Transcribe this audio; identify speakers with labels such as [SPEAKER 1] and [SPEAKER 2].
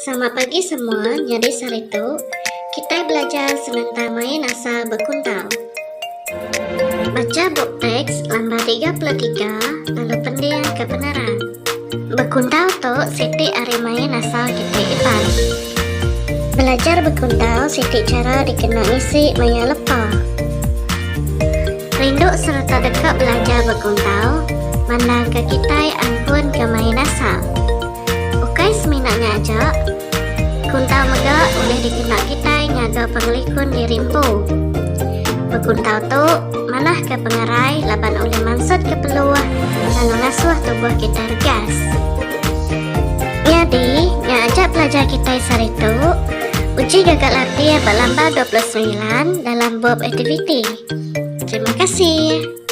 [SPEAKER 1] Selamat pagi semua, nyadi sehari tu kitai belajar senentang main asal bekuntau. Bacha bup teks lambar 33 lalu pending ke penerang. Bekuntau tu siti ari main asal kitai Iban. Belajar bekuntau siti chara dikena ngisi maya lepa. Rindu sereta deka belajar bekuntau mandangka kitai angkun ke main asal. Ukai semina nya aja, kuntau mega ulih dikena kitai nyaga pengelikun diri empu. Bekuntau tu manahka pengerai laban ulih mansutka peluh lalu ngasuh tubuh kitai regas. Nyadi, nya aja pelajar kitai sehari tu. Uji gaga latih ba lambar 29 dalam bup aktiviti. Terima kasih.